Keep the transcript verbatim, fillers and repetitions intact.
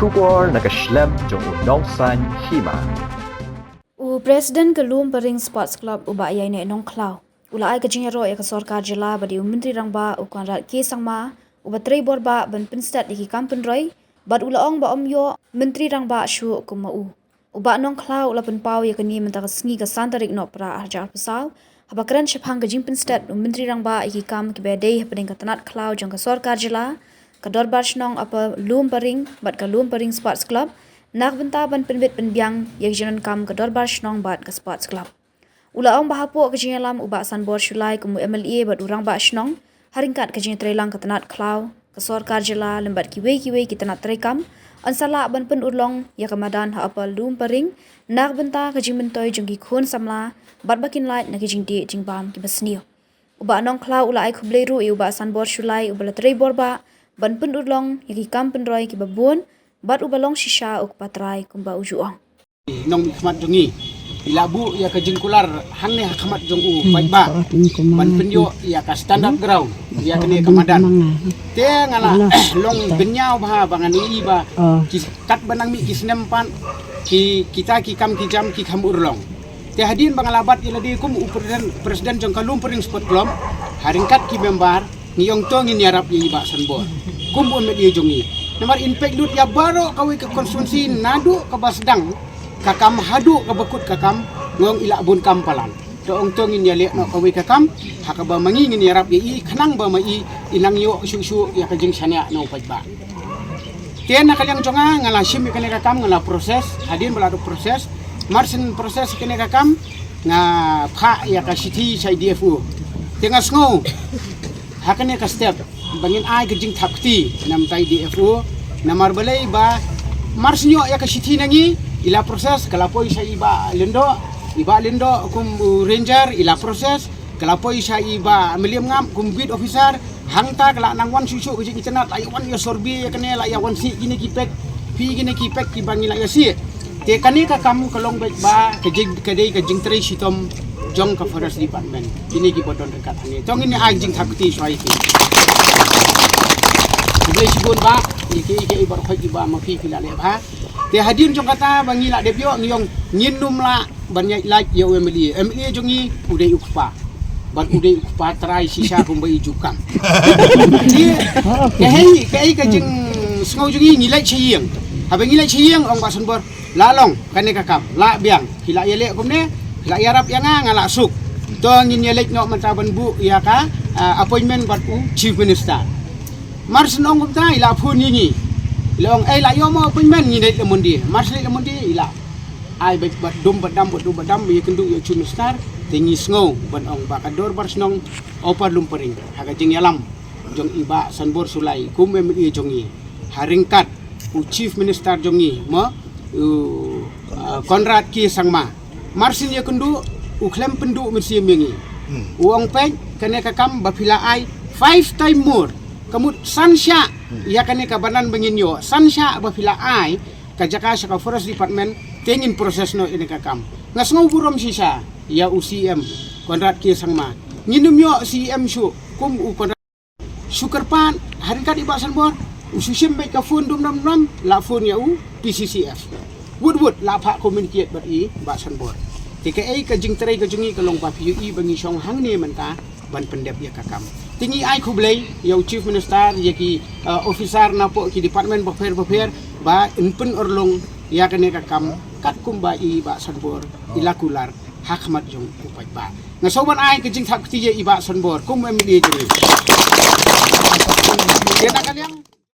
Khubor na ka shlem jong u Nongsaiñ Hima. U President ka Lumparing Sports Club, u Bah Ïaineh Nongkhlaw, u la ai ka jingïaroh ïa ka sorkar jylla bad ïa u Myntri Rangbah u Conrad K Sangma, u ba trei bor bah ban pynstet ïa ki kam pynroi, bad u la ong ba ym ïoh Myntri Rangbah shuh kum ma u. U Bah Nongkhlaw u la pynpaw ïa kane mynta ka sngi ka san tarik Nohprah arhajar arphew saw, haba kren shaphang ka jingpynstet u Myntri Rangbah ïa ki kam kiba dei hapdeng ka tnat khlaw jong ka sorkar jylla, ka Dorbar Shnong Upper Lumparing bad ka Lumparing Sports Club, na ka bynta ban pynbit pynbiang ïa ka jingdonkam ka Dorbar Shnong bad ka Sports Club. U la ong ba hapoh ka jingïalam u Bah Sanbor Shullai kum u M L A bad u Rangbah Shnong, ha ryngkat ka jingtreilang ka tnat khlaw, ka sorkar jylla lem bad kiwei kiwei ki tnat treikam, yn sa lah ban pynurlong ïa ka madan ha Upper Lumparing, na ka bynta ka jingmyntoi jong ki khun samla, bad ba kin lait na ki jingdih jingbam kiba sniew. U Bah Nongkhlaw u la ai khublei ruh ïa u Bah Sanbor Shullai u ba la trei bor bah ban pynurlong ïa ki kam pynroi kiba bun, bad u ba long shisha u kpa trai kumba u ju ong. Nongmihkhmat jong ngi i la buh ïa ka jingkular hangne ha khmat jong u paidbah ban pynïoh ïa ka standard ground ïa kane ka madan. Te nga la long bynñiaw bha ba ngan ïohi ba ki katba nang mih ki snem pat ki kita ki kam ki jam ki kham urlong. Te hadien ba nga la bat ïa lade kum u president, president jong ka Lumparing Sport Club, ha ryngkat ki member, ngi ong to ngin ïarap ïa i Bah Sanbor kum u M L A jong ngi. Namar in peit lut ïa baroh kawei ka constituency naduh kaba sdang ka kam haduh kaba kut ka kam, nga ong i la bun kam palat. To ong to ngin ïaleh noh kawei ka kam ha kaba ma ngi ngin ïarap ïa i khnang ba ma i i nang ïoh shuh shuh ïa ka jingshaniah na u paidbah. Te na ka liang jong nga, nga la shim ïa kane ka kam, nga la process, hadien ba la dep process, mar syn process ïa kane ka kam, nga phah ïa ka shithi sha i D F O. Te nga sngew ha kane ka step ba ngin ai ka jingthap kti na bynta i D F O, namar balei ba mar syn ïoh ïa ka shithi na ngi, i la process, ka la poi sha i Bah Lyngdoh, i Bah Lyngdoh kum u ranger, i la process, ka la poi sha i Bah Meliam Ngap kum beat officer, hangta ka la nang wan shuh shuh ka jingitynnad, la ïa wan ïa survey ïa kane, la ïa wan sih kine ki pek, phi kine ki pek kiba ngi la ïa sih. Te kane ka kam ka long beit ba ka jing, ka dei ka jingtrei shitom jong ka Forest Department. Kine kiba don ryngkat hangne. To ngin ai jingthap kti shuwa ïa ki. Khublei shibun bah, ïa ki, ïa ki baroh kiba ma phi phi la leh bha. Te hadien jong kata ba ngi la dep ïoh, ngi ong ngin ym lah ban ïaid lait ïa u M L A. M L A jong ngi u dei u kpa. Bad u dei u kpa trai shisha kumba i ju kam. Te kaei, kaei ka jingsngew jong ngi, ngi leit sha ïing. Haba ngi leit sha ïing, ong Bah Sanbor, la long kane ka kam, la biang, ki la ïaleh kumne, ki la ïarap ïa nga, nga la suk. To ngin ïaleit noh mynta ban buh ïa ka, ah, appointment bad u Chief Minister. Mar syn ong kumta i la phone ïa ngi. I la ong, ei, la ïoh mo appointment, ngin leit la Monday. Mar syn leit la Monday i la ai bad, bad dum bad dam, bad dum bad dam, ïakynduh ïa u Chief Minister, te ngi sngew ban ong ba ka Dorbar Shnong Upper Lumparing ha ka jingïalam jong i Bah Sanbor Shullai kum M L A jong ngi, ha ryngkat u Chief Minister jong ngi mo, u, uh, Conrad K Sangma. Mar syn ïakynduh u khlem pynduh mynsiem ïa ngi. Hmm. U ong peit kane ka kam ba phi la ai five time more. Ka mut san shah, hmm, ïa kane ka ba nang ba ngin ïoh. San shah ba phi la ai ka jaka sha ka Forest Department, te ngin process noh ïa kane ka kam. Nga sngew burom shisha ïa u C M Conrad K Sangma. Ngin ym ïoh C M shuh kum u Conrad. Shu kyrpad ha ryngkat i Bah Sanbor, u shu shim beit ka phone dum dum dum, la phone ïa u P C C F. Wut wut la phah communicate bad i Bah Sanbor. Te kaei ka jingtrei ka jong ngi ka long ba phi ïohi ba ngi shong hangne mynta ban pyndep ïa ka kam. Te ngi ai khublei ïa u Chief Minister, ïa ki, uh, officer napoh ki department bapher bapher ba yn pynurlong ïa kane ka kam katkum ba i Bah Sanbor i la kular ha khmat jong u paidbah. Nga sngewbha ban ai ka jingthap kti ïa i Bah Sanbor kum u M L A jong ngi. Ïa na ka liang